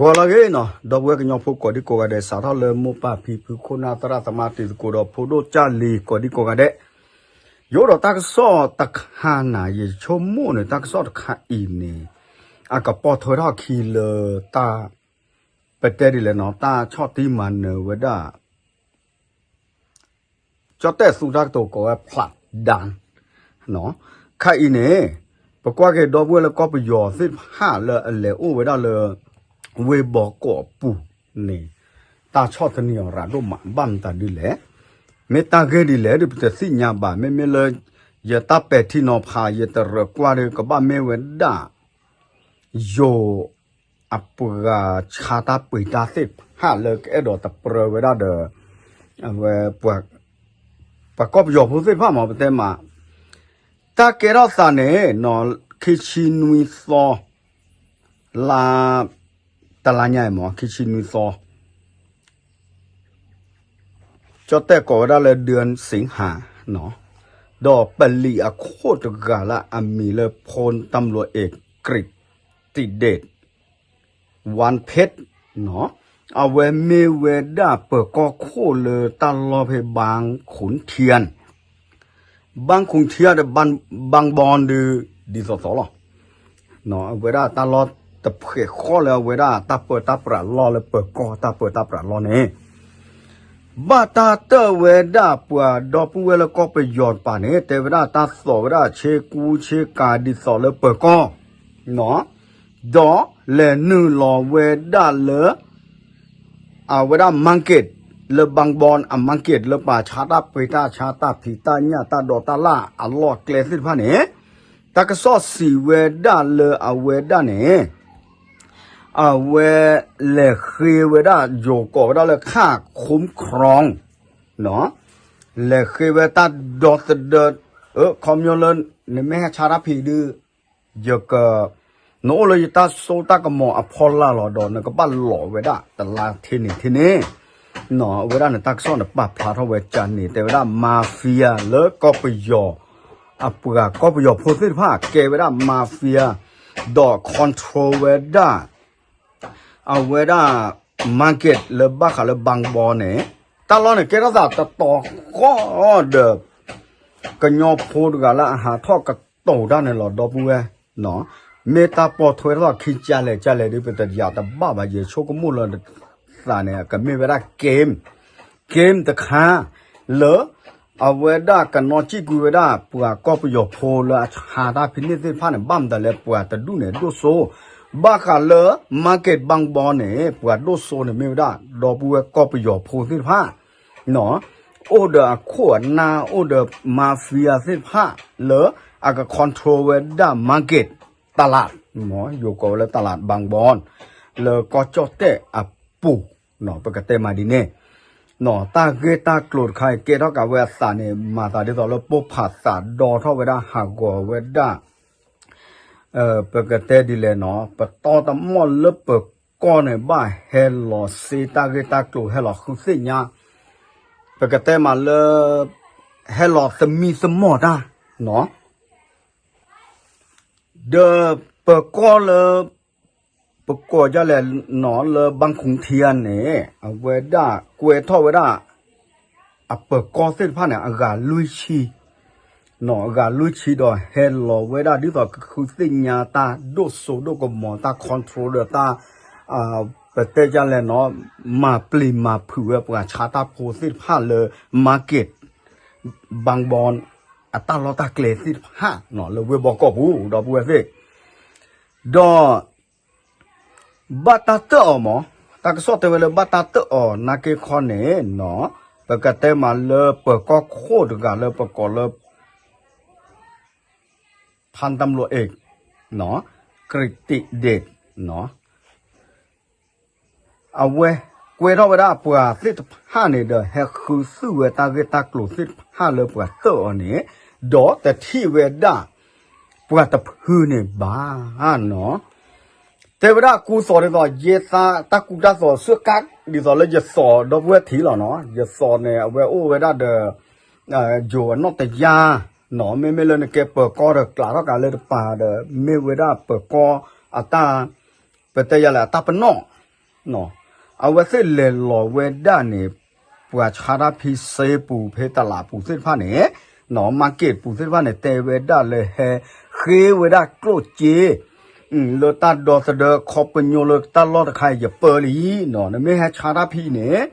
ကလီၤဂ့ၤနီၤ ဒီပုၢ်ဝဲၢ်ကညီဖိကိးဒံကိးဂၤဒဲး စးထီၣ်လၢမိၢ်ပၢ်ဖံဖု ခိၣ်နၢ်သရၣ်သမါ တံၤသကိးဒီးဖိဒိၣ်ကၢ်လံၤကိးဒံကိးဂၤဒဲး, ယအိၣ်ဒီးတၢ်ကစီၣ်တခါနၤ ယဆိကမိၣ်န့ၣ် တၢ်ကစီၣ်တခါအံၤန့ၣ် အကပိာ်ထွဲထီၣ်အခံလၢတၢ် ပတဲဒ်လဲၣ်နီၤ တၢ်ဆီၣ်တံၢ်မၤနၢၤဝဲဒၣ် ကၠီၣ်တဲၣ်သူတၢ်ကတိၤကိးဝဲ ဖျးဒၣ် ခါအံၤန့ၣ် ပကွၢ်က့ၤဒီပုၢ်ဝဲၢ်လၢကီၢ်ပယီၤသ့ၣ်တဖၣ်လၢအလဲၤအိၣ်ဝဲဒၣ်လၢ ဝ့ၢ်ဘီကီးအပူၤန့ၣ် တၢ်ဆီၣ်သနံးအီၤရၤဒိၣ်မး ဘၣ်မတၤဒ်လဲၣ်. မ့ၢ်တၢ်ဂ့ၢ်ဒ်လဲၣ်ဒီး ပတသ့ၣ်ညါဘၣ်. မ့မ့ၢ်လၢ ယတၢ်ပဲာ်ထံနီၤဖး ယတရၢၣ်ကွၢ်ဒီး ကဘၣ်မ့ၢ်ဝဲဒၣ် ယိၤ အပှၤဆါတၢ်ပှ့ၤတၢ်သ့ၣ်တဖၣ်လၢကအဲၣ်ဒိးတပြၢဝဲဒၣ်ဒီး အဝဲ ပှၤကီၢ်ပယီၤဖိသ့ၣ်တဖၣ်မ့ၢ် ပတဲမး တၢ်ကဲထီၣ်သးန့ၣ် ခံဆံနွံသီ လါ တလါညါအံၤမ့ၢ် ခံဆံနွံသီ ကၠီၣ်တဲၣ်ကိးဝဲဒၣ်လၢ ဒၢၣ်စ့ၣ်ဟၣ် ဒီးပလံးအခိၣ်တဂၤလၢအမံၤလၢ ဖိတၢ်မလိၤအ့ၣ် ကြံးတံးဒ့ၣ် ဝၣ်ဖ့း အဝဲမ့ၢ်ဝဲဒၣ်ပၢၤကီၢ်ခိၣ်လၢတၢ်လီၢ်ဖဲဘၣ်ခူၣ်ထံယၣ် ဘၣ်ခူၣ်ထံယၣ်ဒီး ဘၣ်ဘီဒုး ဒ်သိးသိးလီၤ. အဝဲဒၣ်တၢ်လီၢ်တဖျၢၣ်ဃီလၢအဝဲဒၣ် တၢ်ပၢတၢ်ပြးလီၢ်လၢပၢၤကီၢ်တၢ်ပၢတၢ်ပြးလီၢ်န့ၣ် ဘၣ်တၢ်တၢၣ်ဝဲဒၣ်ပှၤဒီပုၢ်ဝဲၢ်လၢကီၢ်ပယီၤတပၤန့ၣ် တဲဝဲဒၣ်တၢ်သိးဝဲဒၣ်ဆ့ကူဆ့ကၤဒ်သိးလၢပၢၤကီၢ် ဒီးလဲၤနုာ်လီၤဝဲဒၣ်လၢ အဝဲဒၣ် market လၢ ဘၣ်ဘီ အ market လၢပှၤဆါတၢ်ပှ့ၤတၢ်ဆါတၢ်ဖံးတၢ်ညၣ်တၢ်ဒိးတၢ်လၣ်အလီၢ်အကျဲသ့ၣ်တဖၣ်န့ၣ် တၢ်ကစီၣ်စံးဝဲဒၣ်လၢအဝဲဒၣ်န့ၣ် အဝဲလဲၤဃ့ဝဲဒၣ် ယိၤကိးဝဲဒၣ်လၢ ခးခူမ်ခရီ လဲၤဃ့ဝဲတၢ်ဒီသဒၢ အခီပညီလၢ နမ့ၢ်ဟဲဆါတၢ်ဖံးဒုး ယက နအိၣ်လၢယတၢ်စိတၢ်ကမီၤအဖီလာ်လီၤဒီး နကဘၣ်လိးဝဲဒၣ်တလါထဲန့ၣ်ထဲန့ၣ် အဝဲဒၣ်န့ၣ်တၢ်ကစီၣ်န့ၣ်ပာ်ဖျါထီၣ်ဝဲကန့ၣ် တဲဝဲဒၣ် mafia လၢကီၢ်ပယီၤ အပှၤကီၢ်ပယီၤဖိသ့ၣ်တဖၣ် ကဲဝဲဒၣ် mafia ဒီး control ဝဲဒၣ် အဝဲဒၣ် market လၢဘၣ်ဃးလၢ ဘၣ်ဘီ န့ၣ် တၢ်လီၢ်န့ၣ်ကဲထီၣ်သးတတီၤဃီဒီး ကညီဖိတဂၤလၢအဟးထီၣ်ကတိၤတၢ်န့ၣ်လီၤ ဒီပုၢ်ဝဲၢ် မ့ၢ်တၢ်ပိာ်ထွဲထီၣ်ခံကလဲၣ်ကလဲၣ်ဒီး ပတယၤတဘၣ်ဘၣ် ယဆိကမိၣ်လၢသးန့ၣ် ကမ့ၢ်ဝဲဒၣ် game game တခါ လၢ အဝဲဒၣ်ကနီၣ်စံၣ်ကွံာ်ဝဲဒၣ် ပှၤကီၢ်ပယီၤဖိလၢအဆါတၢ်ဖံးန့ၣ်သ့ၣ်တဖၣ်န့ၣ် ဘၣ်မတၤလဲၣ် ပှၤတဒူၣ်န့ၣ် ဒိၣ်စိ ဘၣ်ဃးလၢ market ဘၣ်ဘီ န့ၣ် ပှၤဒိၣ်စိန့ၣ်မ့ၢ်ဝဲဒၣ် ဒီပုၢ်ဝဲၢ်ကီၢ်ပယီၤဖိသ့ၣ်တဖၣ် အိၣ်ဒီးအခိၣ်အနၢ် အိၣ်ဒီး mafia သ့ၣ်တဖၣ် လၢအက control ဝဲဒၣ် market တလး ယိၤကိးဝဲလၢတလး ဘၣ်ဘီ လၢကီၢ်ကၠီၣ်တဲၣ်အပူၤ ပကတဲမးဒ်န့ၣ် တၢ်ဂ့ၢ်တၢ်ကျိၤတခါအံၤ ကဲထီၣ်ကးဝဲအသးန့ၣ် မၤသးဒ်သိးလၢပိၢ်ဖးသးဒီထီၣ်ဝဲဒၣ် ဟးဂီၤဝဲဒၣ် ပကတဲဒ်လဲၣ်နီၤ ပတီၢ်တမီၢ်လၢပၢၤကီၢ်န့ၣ် ဘၣ်ဟဲလီၤစ့တၢ်ဂ့ၢ်တၢ်ကျိၤ ဟဲလီၤဃုသ့ၣ်ညါ ပကတဲမးလၢ ဟဲလီၤသမံသမိးတၢ်နီၤ ဒီးပၢၤကီၢ်လၢ ပကိးဒ်လဲၣ်နီၤ လၢဘၣ်ခူၣ်ထံယၣ်န့ၣ် အဝဲဒၣ်ကွဲးထီၣ်ဝဲဒၣ် အပၢၤကီၢ်သ့ၣ်တဖၣ်န့ၣ် အဂၤလွံၢ်ဆံ အဂၤလွံၢ်ဆံဒီးဟဲလီၤဝဲဒၣ် ဒ်သိးကဃုသ့ၣ်ညါတၢ်ဒိၣ်စိဒိၣ်ကမီၤ တၢ် control ဒီးတၢ် ပတဲဒ်လဲၣ်နီၤ မၤပျံၤမၤဖုးဝဲပှၤဆါတၢ်ဖိသ့ၣ်တဖၣ်လၢ market ဘၣ်ဘီ အတၢ်လီၢ်တၢ်ကျဲသ့ၣ်တဖၣ် လၢဝ့ၢ်ဘီကီၢ်ပူၤ ဒီပုၢ်ဝဲၢ်သ့ၣ် ဒီး ဘၣ်တၢ်တၢၣ်အီၤမး တၢ်ကစီၣ်တဲဝဲလၢဘၣ်တၢ်တၢၣ်အီၤနာ်က့ခီန့ၣ်နီၤ ပကတဲမးလၢပၢၤကီၢ်ခိၣ်တဂၤလၢပကိးလၢ ဖၣ်တၢ်မလိၤအ့ၣ် ကြံးတံးဒ့ၣ် အဝဲကွဲထီၣ်ဝဲဒၣ်ပှၤသ့ၣ်တဖၣ်န့ၣ်ဒီး ဟဲဃုသုးဝဲတၢ်ဂ့ၢ်တၢ်ကျိၤသ့ၣ်တဖၣ်လၢပှၤတၢၣ်အီၤန့ၣ် ဒီးတထံၣ်ဝဲဒၣ် ပှၤတဖုန့ၣ်ဘၣ်နီၤ တဲဝဲဒၣ်ကူသိးဒ်သိး ယဲသးတၢ်ကူတၢ်သိးစၢကး ဒ်သိးလၢယသိးဒီပုၢ်ဝဲၢ်ထံးလီၤနီၤ ယသိးန့ၣ် အဝဲအိၣ်ဝဲဒၣ်ဒီး ယိၤအနီၣ်တယါနီၤ မ့မ့ၢ်လၢနကဲပၢၤကီၢ်ဒီးကျးထီၣ်ကးလၢတပၤဒီး မ့ၢ်ဝဲဒၣ်ပၢၤကီၢ်အတၢ် ပတဲယၤလဲၣ် အတၢ်ပနီၣ် အဝဲသ့ၣ်လဲၤလီၤဝဲဒၣ်န့ၣ် ပှၤဆါတၢ်ဖံးစ့ပူၤဖဲတလးပူၤသ့ၣ်တဖၣ်န့ၣ်, နီၢ် market ပူၤသ့ၣ်တဖၣ်န့ၣ် တဲဝဲဒၣ်လၢဟဲဃ့ဝဲဒၣ်ကျိၣ်စ့ လၢတၢ်ဒီသဒၢခီပညီလၢတၢ်လီၢ်တခါအံၤယပၢလံ, နမ့ၢ်ဟဲဆါတၢ်ဖံးန့ၣ်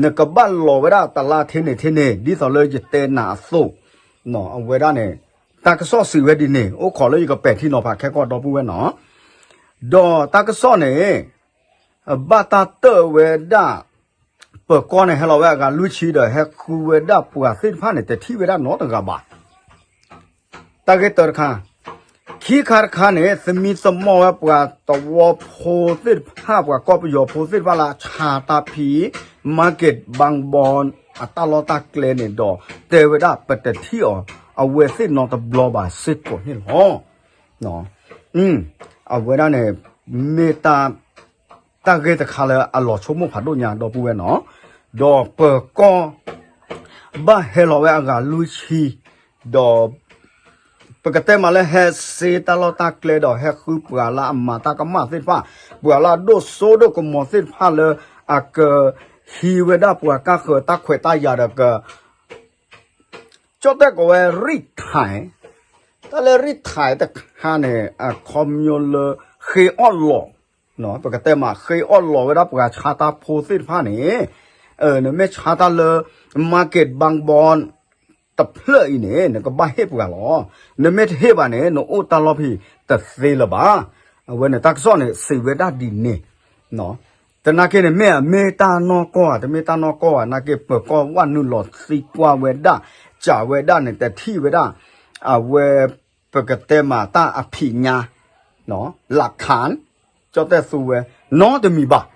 နကဘၣ်လီၤဝဲဒၣ်တလါထဲန့ၣ်ထဲန့ၣ် ဒ်သိးလၢယတဲနၤအသိး, အဝဲဒၣ်န့ၣ် တၢ်ကစီၣ်စံးဝဲဒ်န့ၣ် အိၣ်ခိးလၢယကပဲာ်ထံနီၤဖးခဲကီၢ်ဒီပုၢ်ဝဲၢ်နီၢ်, ဒီးတၢ်ကစီၣ်န့ၣ် ဘၣ်တၢ်တၢၣ်ဝဲဒၣ် ပၢၤကီၢ်န့ၣ် ဟဲလီၤဝဲအဂၤလွံၢ်ဆံဒီး ဟဲဃုဝဲဒၣ်ပှၤသ့ၣ်တဖၣ်န့ၣ် တထံၣ်ဝဲဒၣ်နီတဂၤဘၣ်. တၢ်ဂ့ၢ်တၢတခါ, ခံခါတခါန့ၣ် သမံသမိးဝဲပှၤသဝီဖိသ့ၣ်တဖၣ် ပှၤကီၢ်ပယီၤဖိသ့ၣ်တဖၣ်လၢအဆါတၢ်ဖံး market ဘၣ်ဘီ အတၢ်လီၢ်တၢ်ကျဲန့ၣ်ဒီး တဲဝဲဒၣ်ပတထံၣ်အီၤ အဝဲသ့ၣ်နီတဘျီဘၣ်စ့ၢ်ကီးန့ၣ်လီၤ. အဝဲဒၣ်န့ၣ် မ့ၢ်တၢ် တၢ်ဂ့ၢ်တခါလၢအလီၤဆိကမိၣ်ဖးဒိၣ်ညါဒီပုၢ်ဝဲၢ်နီၢ်, ဒီးပၢၤကီၢ် ဘၣ်ဟဲလီၤဝဲအဂၤလွံၢ်ဆံ, ဒီး ပကတဲမးလၢဟဲစ့တၢ်လီၢ်တၢ်ကျဲဒီး ဟဲဃုပှၤလၢအမၤတၢ်ကမၣ်သ့ၣ်တဖၣ်, ပှၤလၢအဒိၣ်စိဒိၣ်ကမီၤသ့ၣ်တဖၣ်လၢ အကဟံးဝဲဒၣ်ပှၤကါဃၢၤတၢ်ခွဲးတၢ်ယာ်ဒီးက ကၠီၣ်တဲၣ်ကိးဝဲ retire, တၢ်လၢ retire တခါန့ၣ် အခီပညီလၢ ဃ့အီၣ်လီၤ, ပကတဲမး ဃ့အီၣ်လီၤဝဲဒၣ်ပှၤဆါတၢ်ဖိသ့ၣ်တဖၣ်န့ၣ်, နမ့ၢ်ဆါတၢ်လၢ market ဘၣ်ဘီ တဖျၢၣ်အံၤန့ၣ် နကဘၣ်ဟ့ၣ်ပှၤလီၤ. နမ့ၢ်တဟ့ၣ်ဘၣ်န့ၣ် နအိၣ်တၢ်လီၢ်ဖဲတသ့လၢၤဘၣ်. အဝဲန့ၣ်တၢ်ကစီၣ်န့ၣ် စံးဝဲဒၣ်ဒ်န့ၣ် သနာ်က့န့ၣ် မ့ၢ်အမ့ၢ်တၢ်နီၢ်ကီၢ်ဧါ တမ့ၢ်တၢ်နီၢ်ကီၢ်ဧါ သနာ်က့ ပၢၤကီၢ်ဝဲနုာ်လီၤသံကွၢ်ဝဲဒၣ် စံးဝဲဒၣ်န့ၣ် တထံၣ်ဝဲဒၣ် အဝဲ ပကတဲမးတၢ်အဖံးညါ လၢခၣ် ကၠီၣ်တဲၣ်သူဝဲ နီတမံၤဘၣ်.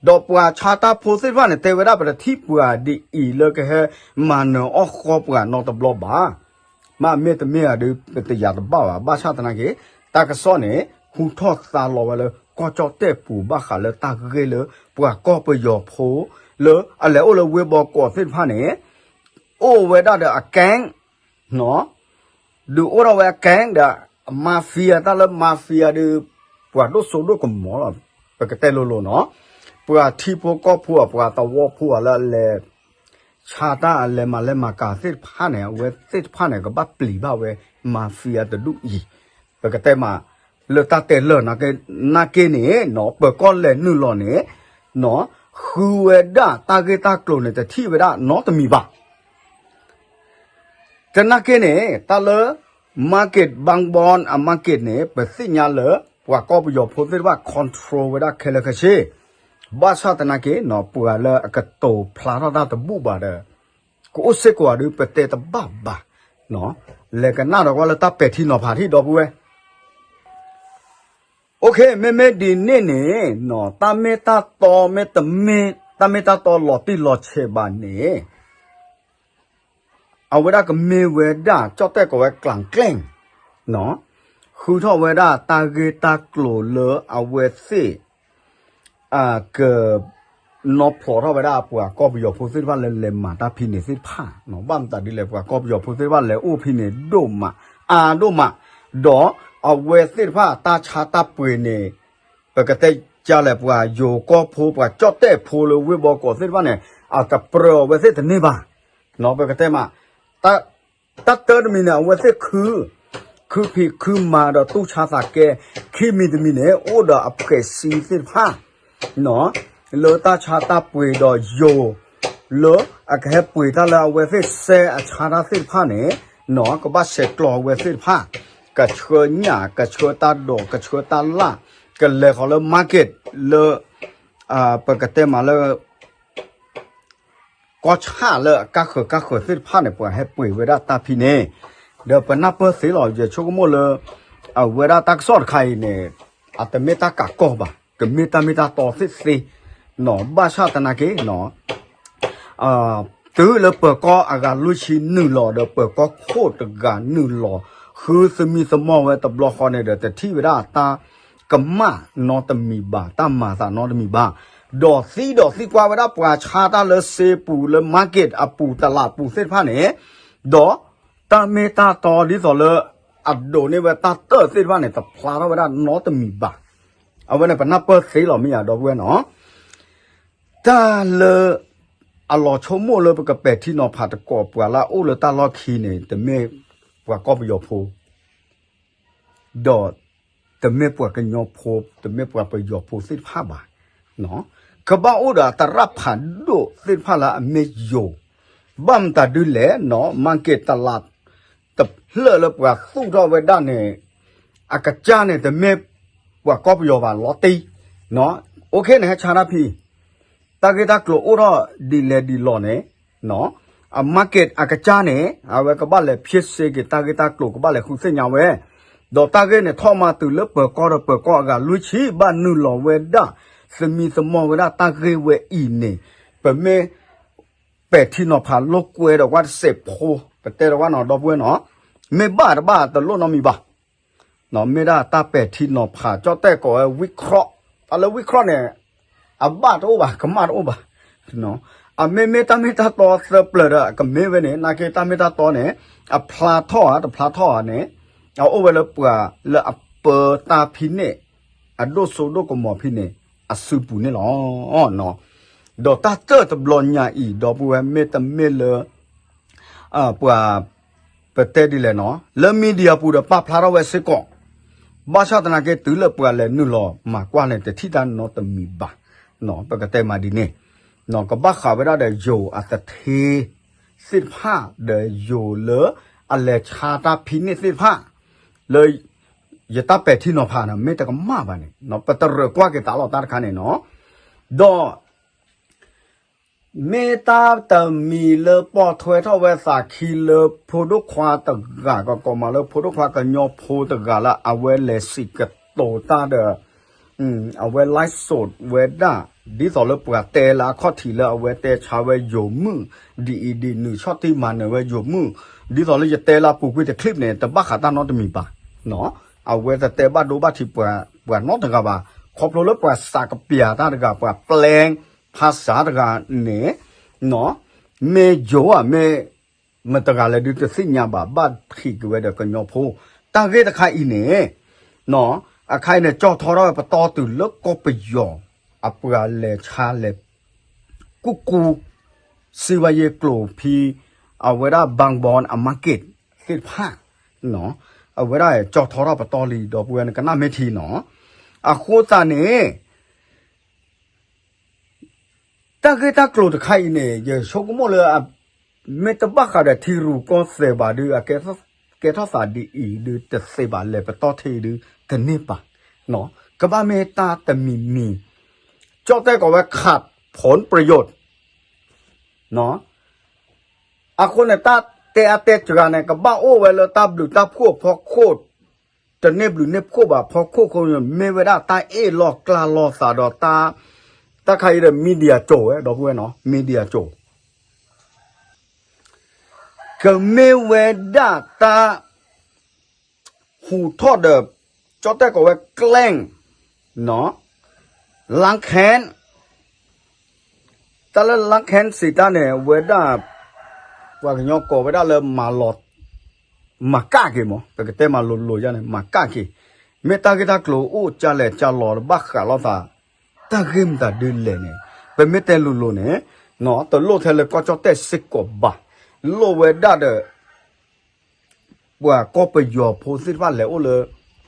ဒီးပှၤဆါတၢ်ဖိသ့ၣ်တဖၣ်န့ၣ် တဲဝဲဒၣ်ပတထံၣ်ပှၤဒ်အံၤလၢကဟဲမၤနၢၤအီၣ်ဃီပှၤနီတဘျီဘၣ်. မ့မ့ၢ်တမ့ၢ်ဧါဒီး ပတယာ်တဘၣ်ဘၣ်. ဘၣ်ဆၣ်သနာ်က့ တၢ်ကစီၣ်န့ၣ် ဟူထီၣ်သါလီၤဝဲလၢကီၢ်ကၠီၣ်တဲၣ်ပူၤ ဘၣ်ဃးလၢတၢ်ဂ့ၢ်လၢ ပှၤကီၢ်ပယီၤဖိ လၢအလဲၤအိၣ်လၢဝ့ၢ်ဘီကီးသ့ၣ်တဖၣ်န့ၣ် အိၣ်ဝဲဒၣ်ဒီးအကဲၣ် ဒုးအိၣ်ထီၣ်ဝဲအကဲၣ်ဒီး mafia တၢ်လၢ mafia ဒီး ပှၤဒိၣ်စိဒိၣ်ကမီၤလီၤ. ပကတဲလိၤလိၤနီၤ ပှၤထံဖိကီၢ်ဖိ ပှၤသဝီဖိလၢအလဲၤ ဆါတၢ်အလဲၤမၤလဲၤမၤကၤသ့ၣ်တဖၣ်န့ၣ် အဝဲသ့ၣ်တဖၣ်န့ၣ် ကဘၣ်ပျံၤဘၣ်ဝဲ mafia တဒူၣ်အံၤ. ပကတဲမး လၢတၢ်တဲလၢာ် နာ်က့န့ၣ် ပၢၤကီၢ်လဲၤနုာ်လီၤန့ၣ် ဃုဝဲဒၣ်တၢ်ဂ့ၢ်တၢ်ကျိၤန့ၣ် တထံၣ်ဝဲဒၣ်နီတမံၤဘၣ်. သနာ်က့န့ၣ် တၢ်လၢ market ဘၣ်ဘီ အ market န့ၣ် ပသ့ၣ်ညါလၢ ပှၤကီၢ်ပယီၤဖိသ့ၣ်တဖၣ် control ဝဲဒၣ်ခဲလၢာ်ခဲဆ့, ဘၣ်ဆၣ်သနာ်က့ ပှၤလၢအကတိၤဖျါထီၣ်တၢ်တဘူၣ်ဘၣ်ဒီး ကအိၣ်စ့ၢ်ကီးဧါဒီး ပတဲတဘၣ်ဘၣ်. လဲၤကနၣ်ဒီးကွၢ်လၢတၢ်ပဲာ်ထံနီၤဖးထံၣ်ဒီပုၢ်ဝဲၢ် မ့မ့ၢ်ဒ်န့ၣ်န့ၣ် တၢ်မ့ၢ်တၢ်တီမ့ၢ်တမ့ၢ် တၢ်မ့ၢ်တၢ်တီလီၤတံၢ်လီၤဆဲးဘၣ်န့ၣ် အဝဲဒၣ်ကမ့ၢ်ဝဲဒၣ် ကၠီၣ်တဲၣ်ကိးဝဲ ကျၣ်ကျဲၣ် ဃုထီၣ်ဝဲဒၣ်တၢ်ဂ့ၢ်တၢ်ကျိၤလၢအဝဲသ့ၣ် က နီၢ်ဖျိးထီၣ်ဝဲဒၣ်ပှၤကီၢ်ပယီၤဖိသ့ၣ်တဖၣ်လၢလဲၤမၤတၢ်ဖဲန့ၣ်သ့ၣ်တဖၣ်, ဘၣ်မတၤဒ်လဲၣ် ပှၤကီၢ်ပယီၤဖိသ့ၣ်တဖၣ်လဲၤအိၣ်ဖဲန့ၣ်ဒိၣ်မး အါဒိၣ်မး, ဒီးအဝဲသ့ၣ်တဖၣ်တၢ်ဆါတၢ်ပှ့ၤန့ၣ် ပကတဲကလဲၣ် ပှၤယိၤကီၢ်ဖိ ပှၤကၠီၣ်တဲၣ်ဖိလၢဝ့ၢ်ဘီကီးသ့ၣ်တဖၣ်န့ၣ် အတပြၢအဝဲသ့ၣ်တန့ၢ်ဘၣ်. ပကတဲမး တၢ်တၢတမံၤန့ၣ် အဝဲသ့ၣ်ခု ခုဖံးခုမၤဒီးတူၢ်ဆါသးကဲ, ခံမံၤတမံၤန့ၣ် အိၣ်ဒီးအဖှဲးစံသ့ၣ်တဖၣ် လၢတၢ်ဆါတၢ်ပှ့ၤဒီးယိၤ လၢအကဟဲပှ့ၤတၢ်လၢအဝဲသ့ၣ်စဲအဆါတၢ်သ့ၣ်တဖၣ်န့ၣ် ကဘၣ်ဆဲးကျိးအဝဲသ့ၣ်တဖၣ် ကဆှၢညၣ် ကဆှၢတၢ်ဒိး ကဆှၢတၢ်လၢ် ကလဲၤဃီၤလၢ market လၢ ပကတဲမးလၢ ကီၢ်ဆၣ်လၢအကါဃၢၤကါဃၢၤသ့ၣ်တဖၣ်န့ၣ် ပှၤဟဲပှ့ၤဝဲဒၣ်တၢ်ဖဲန့ၣ်, ဒီးပနၢ်ပၢၢ်သ့လီၤ ယဆိကမိၣ်လၢ အဝဲဒၣ်တၢ်ကစီၣ်တခါအံၤန့ၣ် အတမ့ၢ်တၢ်ကးကီၢ်ဘၣ် ကမ့ၢ်တၢ်မ့ၢ်တၢ်တီသ့ၣ်သ့, ဘၣ်ဆၣ်သနာ်က့ တုၤလၢပၢၤကီၢ်အဂၤလွံၢ်ဆံနုာ်လီၤဒီး ပၢၤကီၢ်ခိၣ်တဂၤနုာ်လီၤ ဃုသမံသမိးဝဲတဘျီဃီန့ၣ်ဒီး တထံၣ်ဝဲဒၣ်တၢ်ကမၣ်နီတမံၤဘၣ် တၢ်မၤသးနီတမံၤဘၣ်, ဒီးသံဒီးသံကွၢ်ဝဲဒၣ်ပှၤဆါတၢ်လၢစ့ပူၤလၢ market အပူၤ တလးပူၤသ့ၣ်တဖၣ်န့ၣ်, ဒီးတၢ်မ့ၢ်တၢ်တီဒ်သိးလၢ အဒိးန့ၢ်ဝဲတၢ်တၢၣ်သ့ၣ်တဖၣ်န့ၣ် တဖျါထီၣ်ဝဲဒၣ်နီတမံၤဘၣ်. အဝဲန့ၣ်ပနၢ်ပၢၢ်သ့လီၤမ့ၢ်ယၤဒီပုၢ်ဝဲၢ်နီၤ. တၢ်လၢ အလီၤဆိကမိၣ်လၢပကပဲာ်ထံနီၤဖးသကိးပှၤလၢအအိၣ်လၢတၢ်လီၢ်ခံန့ၣ် တမ့ၢ်ပှၤကီၢ်ပယီၤဖိ ဒီးတမ့ၢ်ပှၤကညီဖိ တမ့ၢ်ပှၤပယီၤဖိသ့ၣ်တဖၣ်ဘၣ်. ကဘၣ်အိၣ်ဒီးအသရၣ်ဖးဒိၣ်သ့ၣ်တဖၣ်လၢအမ့ၢ်ယိၤ, ဘၣ်မတၤဒုလဲၣ်နီၤ market တလး တဖျၢၣ်လၢပှၤသူၣ်ထီၣ်ဝဲဒၣ်န့ၣ် အကစၢ်န့ၣ် တမ့ၢ်ပှၤကီၢ်ပယီၤဘၣ်လီၤတံၢ်, အိၣ်ခ့န့ၣ် ဟဲဆါတၢ်ဖံ တၢ်ဂ့ၢ်တၢ်ကျိၤအိၣ်ထီၣ်ဒ်လဲၣ်ဒ်လဲၣ်န့ၣ်, အ market အကစၢ်န့ၣ် အဝဲကဘၣ်လဲၤဖျ့စ့က့ၤ တၢ်ဂ့ၢ်တၢ်ကျိၤကဘၣ်လဲၤဃုသ့ၣ်ညါဝဲ, ဒီးတၢ်ဂ့ၢ်န့ၣ် ထီၣ်မၤတုၤလၢပၢၤကီၢ်ဒီးပၢၤကီၢ်အဂၤလွံၢ်ဆံ ဘၣ်နုာ်လီၤဝဲဒၣ် သမံသမိးဝဲဒၣ်တၢ်ဂ့ၢ်ဝဲအံၤန့ၣ်, ပမ့ၢ်ပဲာ်ထံနီၤဖးလိာ်ကွဲဒီးဝဲတစဲးဖိ ပတဲဒီးဝဲနီၤ ဒီပုၢ်ဝဲၢ်နီၤ, မ့ၢ်ဘၣ်တဘၣ်တလိၣ်နီတမံၤဘၣ် မ့ၢ်ဒၣ်တၢ်ပဲာ်ထံနီၤဖး ကၠီၣ်တဲၣ်ကိးဝဲ ဝံခီၣ်, တၢ်လၢဝံခီၣ်န့ၣ် အဘၣ်တအိၣ်ဘၣ် ကမၣ်တအိၣ်ဘၣ်, အမ့မ့ၢ်တၢ်မ့ၢ်တၢ်တီသၢပျၢၤဒီး အကမ့ၢ်ဝဲန့ၣ် နာ်က့တၢ်မ့ၢ်တၢ်တီန့ၣ် အဖျါထီၣ်ဧါ တဖျါထီၣ်ဧါန့ၣ် အအိၣ်ဝဲလၢပှၤလၢအပၢတၢ်ဖံးန့ၣ် အဒိၣ်စိဒိၣ်ကမီၤဖံးန့ၣ် အစုပူၤန့ၣ်လီၤ. ဒီးတၢ်တၢၢ်တဘျီညါအံၤ ဒီပုၢ်ဝဲၢ် မ့တမ့ၢ်လၢ ပှၤ ပတဲဒ်လဲၣ်နီၤ လၢ media ပူၤဒီးပာ်ဖျါထီၣ်ဝဲစ့ၢ်ကီး, ဘၣ်ဆၣ်သနာ်က့ တုၤလၢပှၤလဲၤနုာ်လီၤမၤကွၢ်န့ၣ် တထံၣ်တၢ်နီတမံၤဘၣ်, ပကတဲမးဒ်န့ၣ်, ကဘၣ်ဃးဝဲဒၣ်ဒီးယိၤအသထ့သ့ၣ်တဖၣ် ဒီးယိၤလၢအလဲၤဆါတၢ်ဖံးန့ၣ်သ့ၣ်တဖၣ် လၢ ယတၢ်ပဲာ်ထံနီၤဖးန့ၣ် မ့ၢ်တကမၣ်ဘၣ်န့ၣ် ပတရၢၢ်ကွၢ်က့ၤသးလီၤတၢ်တခါန့ၣ်နီၤ, ဒီး မ့ၢ်တၢ်တမံၤလၢပိာ်ထွဲထီၣ်ဝဲသးခံလၢဖိဒိၣ်ခွါတဂၤ ကကိးမးလၢဖိဒိၣ်ခွါကညီဖိတဂၤလၢအဝဲလဲၤစံးကတိၤတၢ်ဒီး အဝဲ live စဒ်ဝဲဒၣ် ဒ်သိးလၢပှၤတဲလၢအခီၣ်ထံးလၢအဝဲတဲဆါဝဲယိၤမုၣ် ဒ်အံၤဒ်နုၤ ဆီၣ်တံၢ်မၤနၢၤဝဲယိၤမုၣ် ဒ်သိးလၢယတဲလၢအပူၤကွံာ်တ clip န့ၣ် တဘၣ်ဃးတၢ်နီတမံၤဘၣ်, အဝဲတတဲဘၣ်ဒိဘၣ်ထံးပှၤနီတဂၤဘၣ်, ခီဖျိလၢပှၤစးကပျးတၢ်တဂၤ ပှၤပျဲဖးစးတဂၤန့ၣ် မ့ၢ်ယိၤဧါ မ့ၢ်မတဂၤလဲၣ်ဒုးတသ့ၣ်ညါဘၣ် ဘၣ်ထံးက့ၤဝဲဒီးကညီဖိ, တၢ်ဂ့ၢ်တခါအံၤန့ၣ် အခါအံၤန့ၣ် ကၠီၣ်ထီထီၣ်ဝဲပတီၢ်တုၤလၢကီၢ်ပယီၤ အပှၤလဲၤဆါလဲၤ ကူၣ်ကူၣ် စံးဝဲယဲကျိၤဖံ အဝဲဒၣ် ဘၣ်ဘီ အ market သ့ၣ်တဖၣ် အဝဲဒၣ်ကၠီၣ်ထီထီၣ်ပတီၢ်လံ ဒီပုၢ်ဝဲၢ်နကနၣ်မ့ၢ်ထံနီၤ, အဃိသတးန့ၣ် တၢ်ဂ့ၢ်တၢ်ကျိၤတခါအံၤန့ၣ် ယဆိကမိၣ်လၢ မ့ၢ်တဘၣ်ဃးဒီးထံရူၢ်ကီၢ်သဲးဘၣ်ဒုး အကဲထီၣ်သးဒ်အံၤဒုးတသ့ဘၣ် လဲၤပတီၢ်ထံဒုးတန့ၢ်ဘၣ်, ကဘၣ်မ့ၢ်တၢ်တမံၤမံၤ, ကၠီၣ်တဲၣ်ကိးဝဲ ขาดผลประโยชน์ အဃိန့ၣ် တၢ်တဲအါတဲစှၤန့ၣ် ကဘၣ်အိၣ်ဝဲလၢတၢ်ဘျုးတၢ်ဖှိၣ်အဖီခိၣ်, တန့ၢ်ဘျုးန့ၢ်ဖှိၣ်ဘၣ်ဖီခိၣ်အဃိန့ၣ် မ့ၢ်ဝဲဒၣ်တၢ်အ့ၣ်လိာ်ကျါလိာ်သးဒီးတၢ်, တၢ်ခါအံၤဒီး media ကၠိၤဝဲ ဒီပုၢ်ဝဲၢ်နီၤ media ကၠိၤ ကမ့ၢ်ဝဲဒၣ်တၢ် ဟူးထီၣ်ဒီး ကၠီၣ်တဲၣ်ကိးဝဲ แกล้ง ล้างแค้น တၢ်လၢ ล้างแค้น စံးတၢ်န့ၣ် အဝဲဒၣ် ပှၤကညီကိးဝဲဒၣ်လၢ မၤလီၤ မၤကၣ်က့ၤမး ပကတဲမၤလိၤလိၤယါန့ၣ် မၤကၣ်က့ၤ, မ့ၢ်တၢ်ဂ့ၢ်တၢ်ကျိၤအိၣ်ကလဲၣ်ကလီၤဘၣ်ဃးလိာ်သး, တၢ်ဂ့ၢ်မတၤဒ်လဲၣ်န့ၣ် ပမ့ၢ်တဲလိၤလိၤန့ၣ် တလိၣ်ထဲလၢကီၢ်ကၠီၣ်တဲၣ်စ့ၢ်ကီးဘၣ်, လိၣ်ဝဲဒၣ်ဒီး ပှၤကီၢ်ပယီၤဖိသ့ၣ်တဖၣ်လဲၤအိၣ်လၢ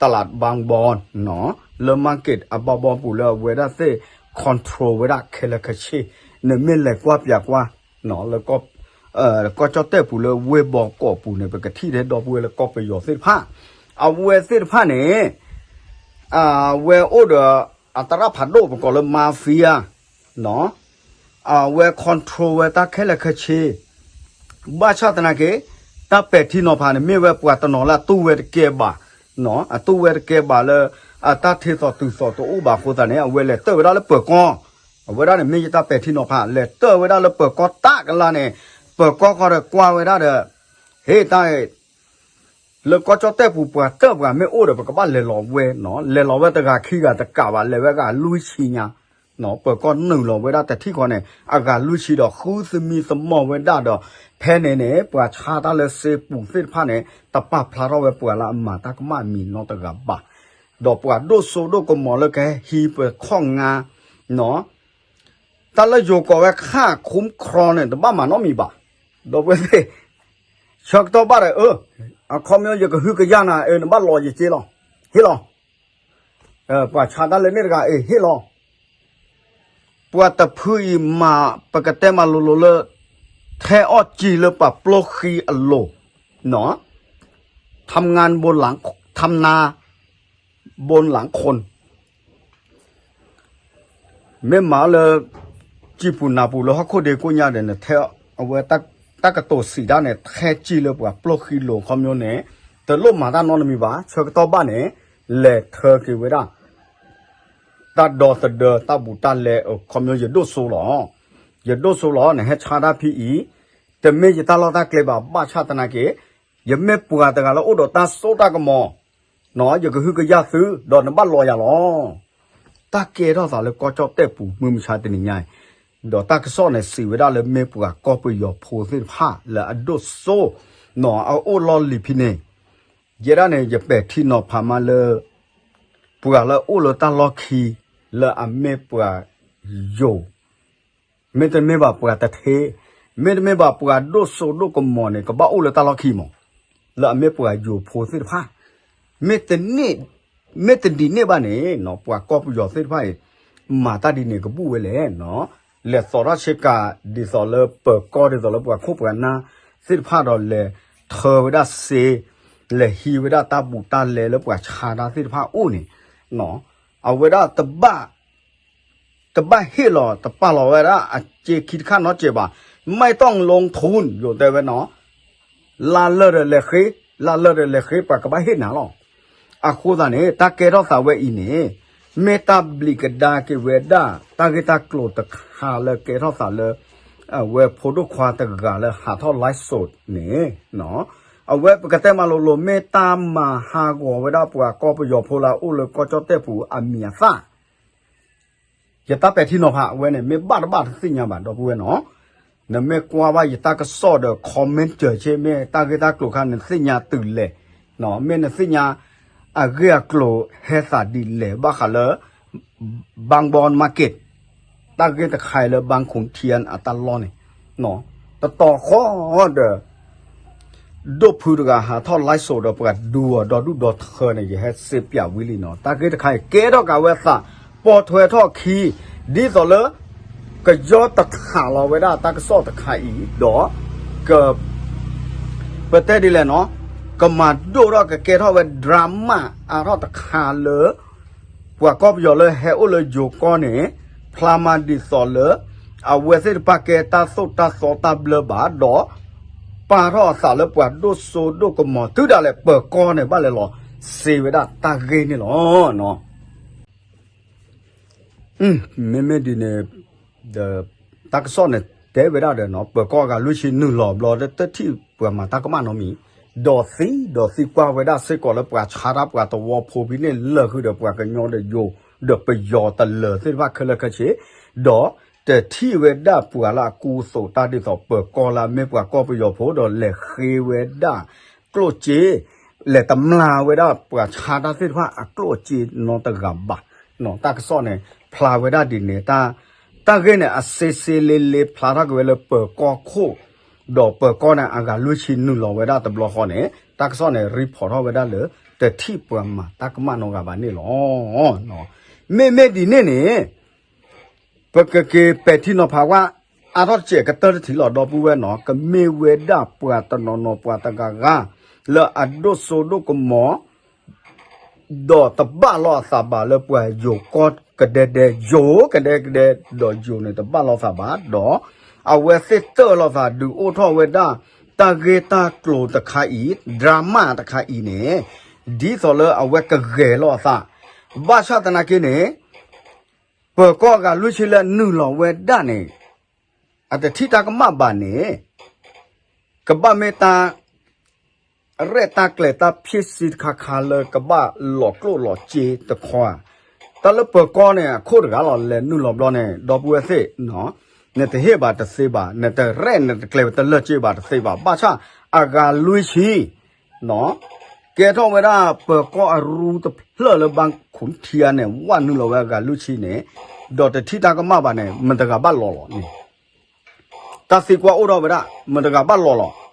ตลาดบางบอน လၢ market အဘီဘီပူၤလၢအဝဲဒၣ်သ့ၣ် control ဝဲဒၣ်ခဲလၢာ်ခဲဆ့, နမ့ၢ်လဲၤကွၢ်ပၠးကွၢ် လၢ ကီၢ်ကၠီၣ်တဲၣ်ပူၤလၢဝ့ၢ်ဘီကီးပူၤန့ၣ် ပကထံၣ်ထဲဒီပုၢ်ဝဲၢ်လၢကီၢ်ပယီၤသ့ၣ်တဖၣ်, အဝဲသ့ၣ်တဖၣ်န့ၣ် အဝဲအိၣ်ဒီး အသရၣ်ဖးဒိၣ်ပကိးလၢ mafia အဝဲ control ဝဲတၢ်ခဲလၢာ်ခဲဆ့, ဘၣ်ဆၣ်သနာ်က့ တၢ်ပဲာ်ထံနီၤဖးန့ၣ် မ့ၢ်ဝဲပှၤတနီၤလၢအတူၢ်ဝဲတကဲဘၣ်, အတူၢ်ဝဲတကဲဘၣ်လၢ အတၢ်ထ့သိးတုၤသိးတအိၣ်ဘၣ်အဃိသတးန့ၣ် အဝဲလဲၤတၢၢ်ဝဲဒၣ်လၢပၢၤကီၢ်, အဝဲဒၣ်န့ၣ်မ့ၢ်ယတၢ်ပဲာ်ထံနီၤဖး လဲၤတၢၢ်ဝဲဒၣ်လၢပၢၤကီၢ်တၢ်ကလါန့ၣ်, ပၢၤကီၢ်ဃီဒီးကွၢ်ဝဲဒၣ်ဒီး ဟ့ၣ်တၢ် လၢကီၢ်ကၠီၣ်တဲၣ်ပူၤပှၤတၢၢ်ပှၤမ့ၢ်အိၣ်ဒီး ပကဘၣ်လဲၤလီၤဝဲနီၤ, လဲၤလီၤဝဲတဂၤခံဂၤတကးဘၣ် လဲၤဝဲဂၤလွံၢ်ဆံညါ, ပၢၤကီၢ်နုာ်လီၤဝဲဒၣ်တထံၣ်ဃီန့ၣ် အဂၤလွံၢ်ဆံဒီးဃုသမံသမိးဝဲဒၣ်ဒီး ဖဲန့ၣ်န့ၣ် ပှၤဆါတၢ်လၢစ့ပူၤသ့ၣ်တဖၣ်န့ၣ် တပာ်ဖျါထီၣ်ဝဲပှၤလၢအမၤတၢ်ကမၣ်အမံၤနီတဂၤဘၣ်, ဒီးပှၤဒိၣ်စိဒိၣ်ကမီၤလၢကဟဲဟံးပှဲၤခီၣ်ငါ နီၤ က တၢ်လၢယိၤကိးဝဲခါ ခူမ်ခရီန့ၣ် တဘၣ်မၤနီတမံၤဘၣ်. ဒီပုၢ်ဝဲၢ်သ့ၣ်, ဆၢကတီၢ်ဘၣ်ဒီး အၢ, အခီပညီယကဟုကယာ်နၤ အၢ နဘၣ်လီၤယစ့လီၤ, ဟ့ၣ်လီၤ. ပှၤဆါတၢ်လၢန့ၣ်တဂၤ အၢ ဟ့ၣ်လီၤ. ပှၤတဖုအံၤမၤ ပကတဲမၤလိၤလိၤလၢ ထဲအီၣ်စံာ်လၢပှၤပျိၢ်ဃံအလိၤ, နီၤ, ทำงานบนหลัง ทำนาบนหลังคน မ့ၢ်မၤလၢ စံာ်ပူၤနၤပူၤလၢဟီၣ်ခိၣ်ဒ့ကိၣ်ညါဒီးန့ၣ် ထဲအဝဲတၢ်ကတိၤစံးတၢ်န့ၣ် ထဲစံာ်လၢပှၤပျိၢ်ဃံလိၤ အခီပညီန့ၣ် တလိၣ်မၤတၢ်နီတမံၤဘၣ်. ဆၢကတီၢ်ဘၣ်န့ၣ် လဲၤထၢက့ၤဝဲဒၣ် တၢ်ဒီသဒၢ တၢ်ဘူးတၢ်လဲ အခီပညီ ယဒိၣ်စိလီၤ. ယဒိၣ်စိလီၤ နဟဲဆါတၢ်ဖဲအံၤ တမ့ၢ်ယတၢ်လီၢ်တၢ်ကျဲဘၣ်. ဘၣ်ဆၣ်သနာ်က့ ယမ့ၢ်ပှၤတဂၤလၢအိၣ်ဒီးတၢ်စိတၢ်ကမီၤ, နီၤ, ယကဟုကယာ်သု ဒီးနဘၣ်လီၤယၤလီၤ. တၢ်ကဲထီၣ်သးလၢကီၢ်ကၠီၣ်တဲၣ်ပူၤ မုၢ်မဆါတနံၤညါအံၤ, ဒီးတၢ်ကစီၣ်န့ၣ် စံးဝဲဒၣ်လၢမ့ၢ်ပှၤကီၢ်ပယီၤဖိသ့ၣ်တဖၣ်လၢအဒိၣ်စိ, နီၤ, အအိၣ်လီၢ်လံၤဖဲန့ၣ်, ယဲဒၣ်န့ၣ် ယပဲာ်ထံနီၤဖးမးလၢ ပှၤလၢအအိၣ်လၢတၢ်လီၢ်ခံ လၢအမ့ၢ်ပှၤယိၤ မ့တမ့ၢ်ဘၣ်ပှၤတထ့, မ့တမ့ၢ်ဘၣ်ပှၤဒိၣ်စိဒိၣ်ကမီၤန့ၣ် ကဘၣ်အိၣ်လၢတၢ်လီၢ်ခံမး, လၢအမ့ၢ်ပှၤယိၤဖိသ့ၣ်တဖၣ်, မ့ၢ်တဒ်န့ၣ်ဘၣ်န့ၣ် ပှၤကီၢ်ပယီၤသ့ၣ်တဖၣ်အံၤ မၤတၢ်ဒ်န့ၣ်ကဘူၣ်ဝဲလဲၣ်, လဲၤသိးထီၣ်ဆ့ကၤ ဒ်သိးလၢပၢၤကီၢ် ဒ်သိးလၢပှၤခိၣ်ပှၤနၢ်သ့ၣ်တဖၣ်ဒီး လဲၤထၢဝဲဒၣ်စ့, လဲၤဟံးဝဲဒၣ်တၢ်ဘူးတၢ်လဲလၢပှၤဆါတၢ်သ့ၣ်တဖၣ်အအိၣ်န့ၣ်, အဝဲဒၣ်တဘၣ် တဘၣ်ဟ့ၣ်လီၤ တပာ်လီၤဝဲဒၣ်အစ့ခံတခါနီတစဲးဘၣ်, မ့ၢ်တီၢ်လိထူ ယိၤတဲဝဲနီၤ, လါလၢာ်ဒီးလဲၤဃ့, လါလၢာ်ဒီးလဲၤဃ့ ပှၤကဘၣ်ဟ့ၣ်နၤလီၤ. အဃိသတးန့ၣ် တၢ်ကဲထီၣ်သးဝဲအံၤန့ၣ် မ့ၢ်တၢ်ဘျံးကဒါက့ၤဝဲဒၣ် တၢ်ဂ့ၢ်တၢ်ကျိၤတခါလၢကဲထီၣ်သးလၢ အဝဲဖိဒိၣ်ခွါတဂၤလၢဟးထီၣ် live show န့ၣ် အဝဲပကတဲမးလိၤလိၤ မ့ၢ်တၢ်မၤဟးဂီၤဝဲဒၣ်ပှၤကီၢ်ပယီၤဖိလၢအအိၣ်လၢကီၢ်ကၠီၣ်တဲၣ်ပူၤအမံၤအသၣ် ယတၢ်ပဲာ်ထံနီၤဖးဝဲန့ၣ် မ့ၢ်ဘၣ်တဘၣ်တသ့ၣ်ညါဘၣ် ဒီပုၢ်ဝဲၢ်နီၤ, နမ့ၢ်ကွၢ်ဘၣ်ယတၢ်ကစီၣ်ဒီး comment စၢၤဆ့ မ့ၢ်တၢ်ဂ့ၢ်တၢ်ကျိၤခါ နသ့ၣ်ညါတုၤလဲၣ်, မ့ၢ်နသ့ၣ်ညါ အဂ့ၢ်အကျိၤဟဲသးဒ်လဲၣ် ဘၣ်ဃးလၢ ဘၣ်ဘီ market တၢ်ဂ့ၢ်တခါအံၤလၢ ဘၣ်ခုၣ်ထံအတၢ်လီၢ်န့ၣ်, တတီၤဃီဒီး ဒိၣ်ဖုတဂၤဟးထီၣ် live show ဒီးပှၤဒူအီၤဒီဒူၣ်ဒီထၢန့ၣ် ယဟဲစ့ပၠးဝံၤလံနီၤ, တၢ်ဂ့ၢ်တခါအံၤ ကဲထီၣ်ကးဝဲသး ပိာ်ထွဲထီၣ်ခံ ဒ်သိးလၢ ကယီတထးလီၤဝဲဒၣ်တၢ်ကစီၣ်တခါအံၤ ဒီး က ပတဲဒ်လဲၣ်နီၤ, ကမၤဒိၣ်ထီၣ်ကကဲထီၣ်ဝဲ drama အါထီၣ်တခါလၢ ပှၤကီၢ်ပယီၤလၢဟဲအိၣ်လၢယိၤကီၢ်န့ၣ် ဖျါမးဒ်သိးလၢ အဝဲသ့ၣ်တဖၣ်ကဲတၢ်သိၣ်တၢ်သီတၢ်ဘျၢဘၣ်ဒီး ပာ်ထီၣ်အသးလၢပှၤဒိၣ်စိဒိၣ်ကမီၤ တုၤဒၣ်လဲာ်ပၢၤကီၢ်န့ၣ် ဘၣ်လဲၤလီၤစ့ဝဲဒၣ်တၢ်ဂ့ၢ်န့ၣ်လီၤ. မ့မ့ၢ်ဒ်န့ၣ် ဒီး တၢ်ကစီၣ်န့ၣ်တဲဝဲဒၣ်ဒီးနီၤ ပၢၤကီၢ်အဂၤလွံၢ်ဆံနုာ်လီၤဘျီ တထံၣ်ပှၤမၤတၢ်ကမၣ်နီတမံၤ, ဒီးသံ ဒီးသံကွၢ်ဝဲဒၣ်စ့ၢ်ကီးလၢပှၤဆါတၢ်ပှၤသဝီဖိဖဲန့ၣ် လၢာ်ဃုာ်ဒီးပှၤကညီဒီးယိၤ ဒီးပယီၤတလၢာ်သ့ၣ်တဖၣ်ခဲလၢာ်ခဲဆ့, ဒီးတထံၣ်ဝဲဒၣ်ပှၤလၢအကူအသိးတၢ်ဒ်သိးပၢၤကီၢ်လၢအမ့ၢ်ပှၤကီၢ်ပယီၤဖိဒီးလဲၤဃ့ဝဲဒၣ်ကျိၣ်စ့ လဲၤတမျၢ်ဝဲဒၣ်ပှၤဆါတၢ်သ့ၣ်တဖၣ်အကျိၣ်အစ့နီတဂၤဘၣ်. တၢ်ကစီၣ်န့ၣ် ဖျါဝဲဒၣ်ဒ်န့ၣ် တၢ်ဂ့ၢ်န့ၣ် အစ့စ့လ့လ့ဖျါထီၣ်က့ၤဝဲလၢပၢၤကီၢ်ခိၣ်, ဒီးပၢၤကီၢ်န့ၣ် အဂၤလွံၢ်ဆံနုာ်လီၤဝဲဒၣ်တဘျီဃီန့ၣ် တၢ်ကစီၣ်န့ၣ် report ထီၣ်ဝဲဒၣ်လၢ တထံၣ်ပှၤမၤတၢ်ကမၣ်နီတဂၤဘၣ်န့ၣ်လီၤ. မ့မ့ၢ်ဒ်န့ၣ်န့ၣ် ပကက့ၤပဲာ်ထံနီၤဖးဝဲ အါထီၣ်တစဲးကတၢၢ်တထံၣ်လီၤ ဒီပုၢ်ဝဲၢ်နီၤ ကမ့ၢ်ဝဲဒၣ်ပှၤတနီၤနီၤပှၤတဂၤဂၤ လၢအဒိၣ်စိဒိၣ်ကမီၤ ဒီးတဘၣ်လိာ်အသးဘၣ်လၢပှၤယိၤကီၢ်ကဒဲကဒဲ ယိၤကဒဲကဒဲ ဒီးယိၤန့ၣ်တဘၣ်လိာ်သးဘၣ် ဒီးအဝဲသ့ၣ်တၢၢ်လိာ်သးဒုးအိၣ်ထီၣ်ဝဲဒၣ် တၢ်ဂ့ၢ်တၢ်ကျိၤတခါအံၤ drama တခါအံၤန့ၣ် ဒ်သိးလၢအဝဲကဂဲၤလိာ်အသး ဘၣ်ဆၣ်သနာ်က့န့ၣ် ပၢၤကီၢ်အဂၤလွံၢ်ဆံလၢနုာ်လီၤဝဲဒၣ်န့ၣ် အတထံၣ်တၢ်ကမၣ်ဘၣ်န့ၣ် ကဘၣ်မ့ၢ်တၢ် ရဲၣ်တၢ်ကျဲၤတၢ်ဖံးစ့တခါခါလၢ ကဘၣ်လီၤကျိၣ်လီၤစ့တခီဧါ. တၢ်လၢပၢၤကီၢ်န့ၣ် အခိၣ်တဂၤလီၤ လဲၤနုာ်လီၤဘျီန့ၣ် ဒီပုၢ်ဝဲၢ်သ့ၣ် နတဟ့ၣ်ဘၣ်တသ့ဘၣ် နတရဲၣ်နတကျဲၤတလၢာ်စ့ဘၣ်တသ့ဘၣ် ဘၣ်ဆၣ်အဂၤလွံၢ်ဆံ ကဲထီၣ်ဝဲဒၣ်ပၢၤကီၢ်အရူတဖျၢၣ်လၢဘၣ်ခုၣ်ထံအါန့ၣ် ဝဲနုာ်လီၤဝဲအဂၤလွံၢ်ဆံန့ၣ် ဒီးတထံၣ်တၢ်ကမၣ်ဘၣ်န့ၣ် မတဂၤဘၣ်လီၤလီၤန့ၣ်, တၢ်သံကွၢ်အိၣ်ထီၣ်ဝဲဒၣ် မတဂၤဘၣ်လီၤလီၤ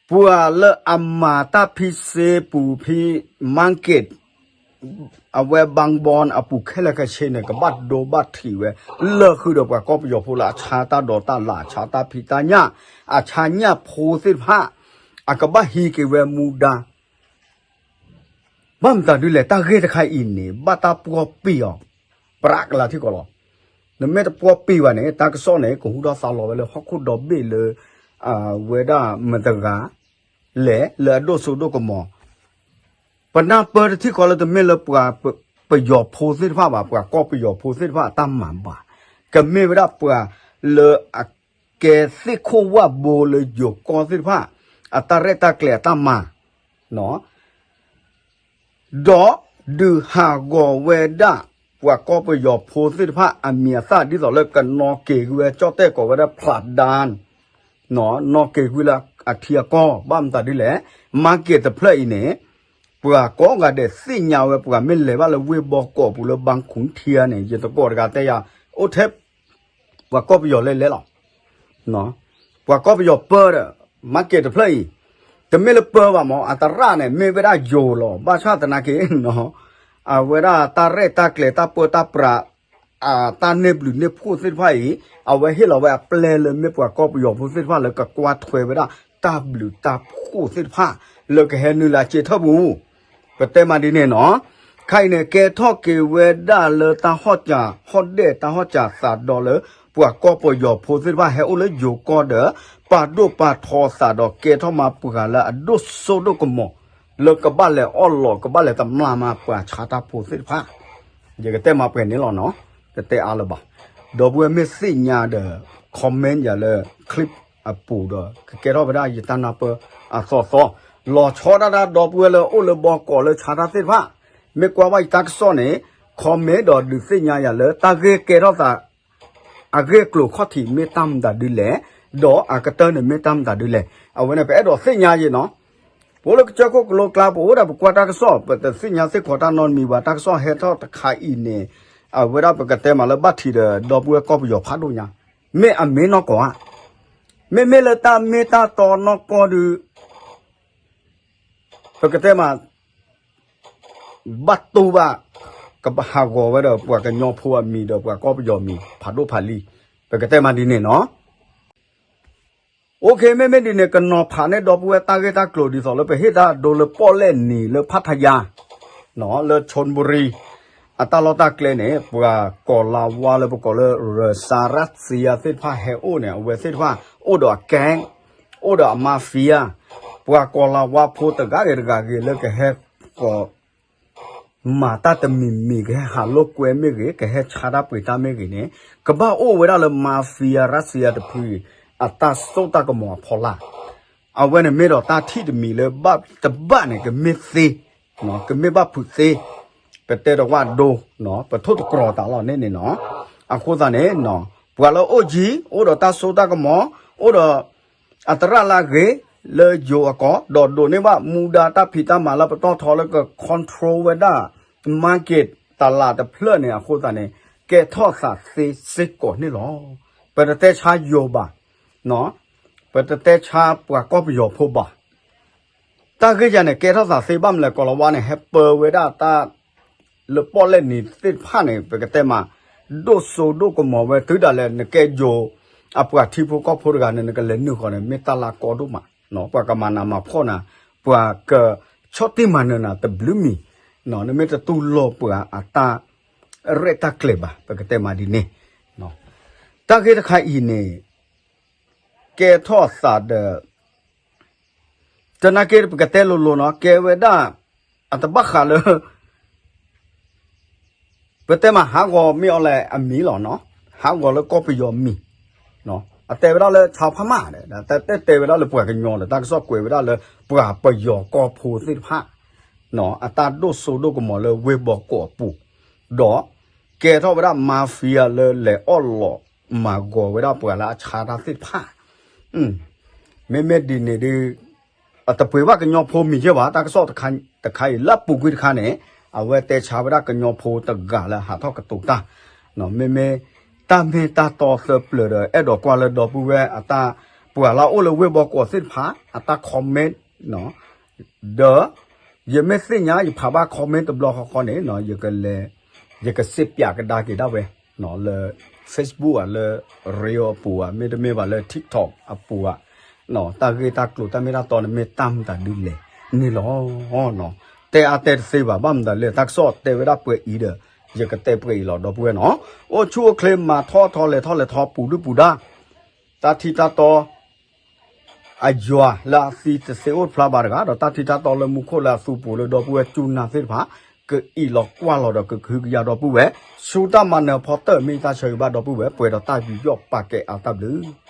ပှၤလၢအမၤတၢ်ဖံစ့ပူၤဖံ market အဝဲ ဘၣ်ဘီအပူၤခဲလၢာ်ခဲဆ့န့ၣ် ကဘၣ်ဒိဘၣ်ထံးဝဲ လၢာ်ဃုာ်ဒီးပှၤကီၢ်ပယီၤဖိလၢအဆါတၢ်ဒိးတၢ်လၢ် အဆါတၢ်ဖံးတၢ်ညၣ် အဆါညၣ်ဖိသ့ၣ်တဖၣ် အကဘၣ်ဟံးက့ၤဝဲမူဒါ ဘၣ်မတၤဒ်လဲၣ် တၢ်ဂ့ၢ်တခါအံၤန့ၣ် ဘၣ်တၢ်ပှီၢ်ပံာ်အီၤ ပြးကလၤထံကီးလီၤ. နမ့ၢ်တပှီၢ်ပံာ်ဘၣ်န့ၣ် တၢ်ကစီၣ်န့ၣ် ကဟူထီၣ်သါလီၤဝဲလၢဟီၣ်ခိၣ်ဒီဘ့ၣ်လၢ အဝဲဒၣ်မတဂၤလဲၣ် လၢအဒိၣ်စိဒိၣ်ကမီၤ ပနၢ်ပၢၢ်တထံၣ်ဃီလၢတမ့ၢ်လၢပှၤပယီၤဖိသ့ၣ်တဖၣ်ဘၣ် ပှၤကီၢ်ပယီၤဖိသ့ၣ်တဖၣ်အတၢ်မၤဘၣ်, ကမ့ၢ်ဝဲဒၣ်ပှၤလၢအကဲသ့ၣ်ခိၣ်ဝၣ်ဘိလၢယိၤကီၢ်သ့ၣ်တဖၣ် အတၢ်ရဲၣ်တၢ်ကျဲၤအတၢ်မၤ ဒီးဒုးဟးဂီၤဝဲဒၣ် ပှၤကီၢ်ပယီၤဖိသ့ၣ်တဖၣ်အမံၤအသၣ်ဒ်သိးလၢကနီၤက့ၤကွံာ်ဝဲ ကၠီၣ်တဲၣ်ကိးဝဲဒၣ် ဖျးဒၣ် နီၤက့ၤကွံာ်လၢအထံအကီၢ် ဘၣ်မတၤဒ်လဲၣ် market တဖျၢၣ်အံၤန့ၣ် ပှၤကိးဂၤဒဲးသ့ၣ်ညါဝဲ ပှၤမ့ၢ်လဲၤဘၣ်လၢဝ့ၢ်ဘီကီးပူၤလၢဘၣ်ခူထံန့ၣ် ယတကိးတဂၤတဲယၤ အိၣ်ထဲ ပှၤကီၢ်ပယီၤလဲၤလဲၤလီၤ. ပှၤကီၢ်ပယီၤပၢဒီး market တဖျၢၣ်အံၤ တမ့ၢ်လၢပၢဘၣ်မး အသရၣ်န့ၣ် မ့ၢ်ဝဲဒၣ်ယိၤလီၤ ဘၣ်ဆၣ်သနာ်က့ အဝဲဒၣ်တၢ်ရဲၣ်တၢ်ကျဲၤတၢ်ပၢတၢ်ပြး အတၢ်န့ၢ်ဘျုးန့ၢ်ဖှိၣ်သ့ၣ်တဖၣ်အံၤ အဝဲဟ့ၣ်လီၤဝဲအပျဲၢ်လၢမ့ၢ်ပှၤကီၢ်ပယီၤဖိသ့ၣ်တဖၣ်လၢကကွၢ်ထွဲဝဲဒၣ်တၢ်ဘျုးတၢ်ဖှိၣ်သ့ၣ်တဖၣ် လၢကဟဲနုာ်လၢအစ့ထီၣ်ပူၤ ပတဲမးဒ်န့ၣ်နီၤ. ခဲအံၤန့ၣ် ကဲထီၣ်က့ၤဝဲဒၣ်လၢတၢ်ဟီၣ်စၢ်ဟီၣ်ဒဲၣ်တၢ်ဟီၣ်စၢ်သးဒီလၢ ပှၤကီၢ်ပယီၤဖိသ့ၣ်တဖၣ်ဟဲအိၣ်လၢယိၤကီၢ်ဒီး ပာ်ဒိၣ်ပာ်ထီသးဒီးကဲထီၣ်မးပှၤလၢအဒိၣ်စိဒိၣ်ကမီၤ လၢကဘၣ်လဲၤအီၣ်လီး ကဘၣ်လဲၤတမျၢ်မးပှၤဆါတၢ်ဖိသ့ၣ်တဖၣ် ယကတဲမးပှဲၤန့ၣ်လီၤနီၤ, တတဲအါလၢၤဘၣ်. ဒီပုၢ်ဝဲၢ်မ့ၢ်သ့ၣ်ညါဒီး comment ယၤလၢ clip အပူၤဒီး ကကဲထီၣ်ဝဲဒၣ်ယတၢ်နၢ်ပၢၢ်အသီသီ, လီၤဆီဒၣ်တၢ်ဒီပုၢ်ဝဲၢ်လၢအိၣ်လၢဘီကီးလၢဆါတၢ်သ့ၣ်တဖၣ်, မ့ၢ်ကွၢ်ဘၣ်ယတၢ်ကစီၣ်န့ၣ် comment ဒီးဒုးသ့ၣ်ညါယၤလၢတၢ်ဂ့ၢ်ကဲထီၣ်သး အဂ့ၢ်အကျိၤခီၣ်ထံးမ့ၢ်တၢ်မတၤဒ်လဲၣ်, ဒီးအကတၢၢ်န့ၣ်မ့ၢ်တၢ်မတၤဒ်လဲၣ်, အဝဲန့ၣ် ပအဲၣ်ဒိးသ့ၣ်ညါယဲနီၤ. ပအိၣ်လၢကစၢၢ်ခိၣ်ကလိကျါ ပအိၣ်ဒၣ်ပကွၢ်တၢ်ကစီၣ် ပတသ့ၣ်ညါသ့ၣ်ခီတၢ်နီတမံၤဘၣ်, တၢ်ကစီၣ်ဟဲထီၣ်တခါအံၤန့ၣ် အဝဲဒၣ်ပကတဲမးလၢဘၣ်ထံးဒီး ဒီပုၢ်ဝဲၢ်ကီၢ်ပယီၤဖးဒိၣ်ညါ, မ့ၢ်အမ့ၢ်နီၢ်ကီၢ်ဧါ, မ့မ့ၢ်လၢတၢ်မ့ၢ်တၢ်တီနီၢ်ကီၢ်ဒုး ပကတဲမး ဘၣ်တူၢ်ဘၣ် ကဟးဂီၤဝဲဒီးပှၤကညီဖိအမံၤဒီးပှၤကီၢ်ပယီၤမံၤ ဖးဒိၣ်ဖးလံ, ပကတဲမးဒ်န့ၣ်နီၤ. အိၣ်ခ့ မ့မ့ၢ်ဒ်န့ၣ် ကနီၤဖးန့ၢ်ဒီပုၢ်ဝဲၢ်တၢ်ဂ့ၢ်တၢ်ကျိၤဒ်သိးလၢပဟ့ၣ်တၢ်ဒိလၢပီၣ်လဲၣ်နံၤလၢဖးထယါ လၢ Chonburi အတၢ်လီၢ်တၢ်ကျဲန့ၣ် ပှၤကီၤလၤဝါလၢပကိးလၢ ရၢၡါ ရၢၡါသ့ၣ်တဖၣ်ဟဲအိၣ်န့ၣ် အဝဲသ့ၣ်တဖၣ် အိၣ်ဒီးအ gang အိၣ်ဒီးအ mafia ပှၤကီၤလၤဝါဖိတဂၤဂ့ၤတဂၤဂ့ၤလၢကဟဲကီၤ မၤတၢ်တမံၤမံၤ ကဟဲဟးလိာ်ကွဲမ့ၢ်ဂ့ၤ ကဟဲဆါတၢ်ပှ့ၤတၢ်မ့ၢ်ဂ့ၤန့ၣ် ကဘၣ်အိၣ်ဝဲဒၣ်လၢ mafia ရၢၡါတဖု အတၢ်စိတၢ်ကမီၤအဖီလာ်, အဝဲန့ၣ်မ့ၢ်ဒီးတၢ်ထံၣ်တမံၤလၢဘၣ်တဘၣ်န့ၣ် ကမ့ၢ်သ့, ကမ့ၢ်ဘၣ်ဖုးသ့, ပတဲတဝၣ်ဒိ, ပထိၣ်တကြီၤတၢ်လီၤန့ၣ်န့ၣ်နီၤ. အဃိသတးန့ၣ် ပှၤလၢအိၣ်ယံၤ အိၣ်ဒီးတၢ်စိတၢ်ကမီၤ အိၣ်ဒီး အသရၣ်လၢအဂ့ၤ လၢယိၤအကီၢ် ဒီးဒိးန့ၢ်ဘၣ်မူဒါတၢ်ဖံးတၢ်မၤလၢပတီၢ်ထီလၢက control ဝဲဒၣ် market တလးတဖျၢၣ်န့ၣ် အဃိသတးန့ၣ် ကဲထီၣ်သးသ့စ့ၢ်ကီးန့ၣ်လီၤ. ပတတဲဆါယိၤဘၣ်, ပတတဲဆါပှၤကီၢ်ပယီၤဖိဘၣ်. တၢ်ဂ့ၢ်ယၤန့ၣ် ကဲထီၣ်သးသ့ဘၣ်မလဲၣ် ကီၤလၤဝါန့ၣ် ဟဲပၢဝဲဒၣ်တၢ် လၢပီၣ်လဲၣ်နံၤသ့ၣ်တဖၣ်န့ၣ် ပကတဲမး ဒိၣ်စိဒိၣ်ကမီၤဝဲတုၤဒၣ်လဲာ် နကဲယိၤ အပှၤထံဖိကီၢ်ဖိတဂၤန့ၣ် နကလဲၤနုာ်ဃီန့ၣ် မ့ၢ်တၢ်လၢကီဒိၣ်မး, ပှၤကမၤနးမၤဖှီၣ်နၤ, ပှၤကဆီၣ်တံၢ်မၤနၢၤနၤတဘျုးမံၤ, နမ့ၢ်တတူၢ်လိာ်ပှၤအတၢ်ရဲၣ်တၢ်ကျဲၤဘၣ် ပကတဲမးဒ်န့ၣ်, တၢ်ဂ့ၢ်တခါအံၤန့ၣ် ကဲထီၣ်သးဒီး တနာ်က့ ပကတဲလိၤလိၤနီၤ ကဲဝဲဒၣ် အတဘၣ်ဃးလၢ ပတဲမးဟးဂီၤမ့ၢ်အီၤလဲၣ်အမံၤလီၤနီၤ, ဟးဂီၤလၢကီၢ်ပယီၤမံၤ, အတဲဝဲဒၣ်လၢ ชาวพม่า တဲတဲဝဲဒၣ်လၢပှၤကညီလၢ တၢ်ကစီၣ်ကွဲးဝဲဒၣ်လၢ ပှၤပယီၤကီၢ်ဖိသ့ၣ်တဖၣ် အတၢ်ဒိၣ်စိဒိၣ်ကမီၤလၢဝ့ၢ်ဘီကီးအပူၤ, ဒီးကဲထီၣ်ဝဲဒၣ် mafia လၢလဲၤအီၣ်လီးမၤဂီၤဝဲဒၣ်ပှၤလၢအဆါတၢ်သ့ၣ်တဖၣ်, မ့မ့ၢ်ဒ်န့ၣ်ဒီး အတပှ့ၤဘၣ်ကညီဖိမံၤယဲၢ်ဘၣ် တၢ်ကစီၣ်တခါအံၤလၢအပူၤကွံာ်တခါန့ၣ် အဝဲတဲဆါဝဲဒၣ်ကညီဖိတဂၤလၢဟးထီၣ်ကတိၤတၢ်, မ့မ့ၢ်တၢ်မ့ၢ်တၢ်တီသၢပျၢၤဒီး အဲၣ်ဒိးကွၢ်လၢဒီပုၢ်ဝဲၢ်အတၢ် ပှၤလၢအအိၣ်လၢဝ့ၢ်ဘီကီးသ့ၣ်တဖၣ် အတၢ် comment ဒီး ယမ့ၢ်သ့ၣ်ညါ ယဖးဘၣ် comment တဘျီဃီဃီန့ၣ် ယကလဲၤ ယကစ့ပၠးကဒါက့ၤဒၣ်ဝဲ လၢ Facebook ဧါ, လၢ Reel အပူၤဧါ, မ့တမ့ၢ်ဘၣ်လၢ TikTok အပူၤဧါ, တၢ်ဂ့ၢ်တၢ်ကျိၤတၢ်မ့ၢ်တၢ်တီန့ၣ် မ့ၢ်တၢ်မတၤဒ်လဲၣ်န့ၣ်လီၤ. တဲအါတဲတသ့ဘၣ်, ဘၣ်မနုၤလဲၣ် တၢ်ကစီၣ်တဲဝဲဒၣ်ပှဲၤအံၤဒီး ယကတဲပှဲၤအံၤလီၤ ဒီပုၢ်ဝဲၢ်နီၤ. အိၣ်ဆူၣ်အိၣ်ချ့ မၤထီၣ်ထီလဲၤထီၣ်လဲၤထီ ပူၤဒုၣ်ပူၤဒါ တၢ်ထံတၢ်တီ အယွၤလၢအသံတသ့အိၣ်တဖျါဘၣ်တဂၤ, ဒီးတၢ်ထံတၢ်တီလၢမူခိၣ်လၢအသူပူၤလၢဒီပုၢ်ဝဲၢ်စူၢ်နာ်သ့ၣ်တဖၣ် ကအံးလီၤကွၢ်လီၤဒီးကကဟုကယာ်ဒီပုၢ်ဝဲၢ် ဆူတၢ်မၤနၢၤဖီတၢၢ် မ့ၢ်တၢ်ဆၢဂ့ၤဘၣ်ဒီပုၢ်ဝဲၢ် ပှဲၤဒီးတၢ်ယူးယီၣ်ပာ်ကဲအါတၢ်ဘျုး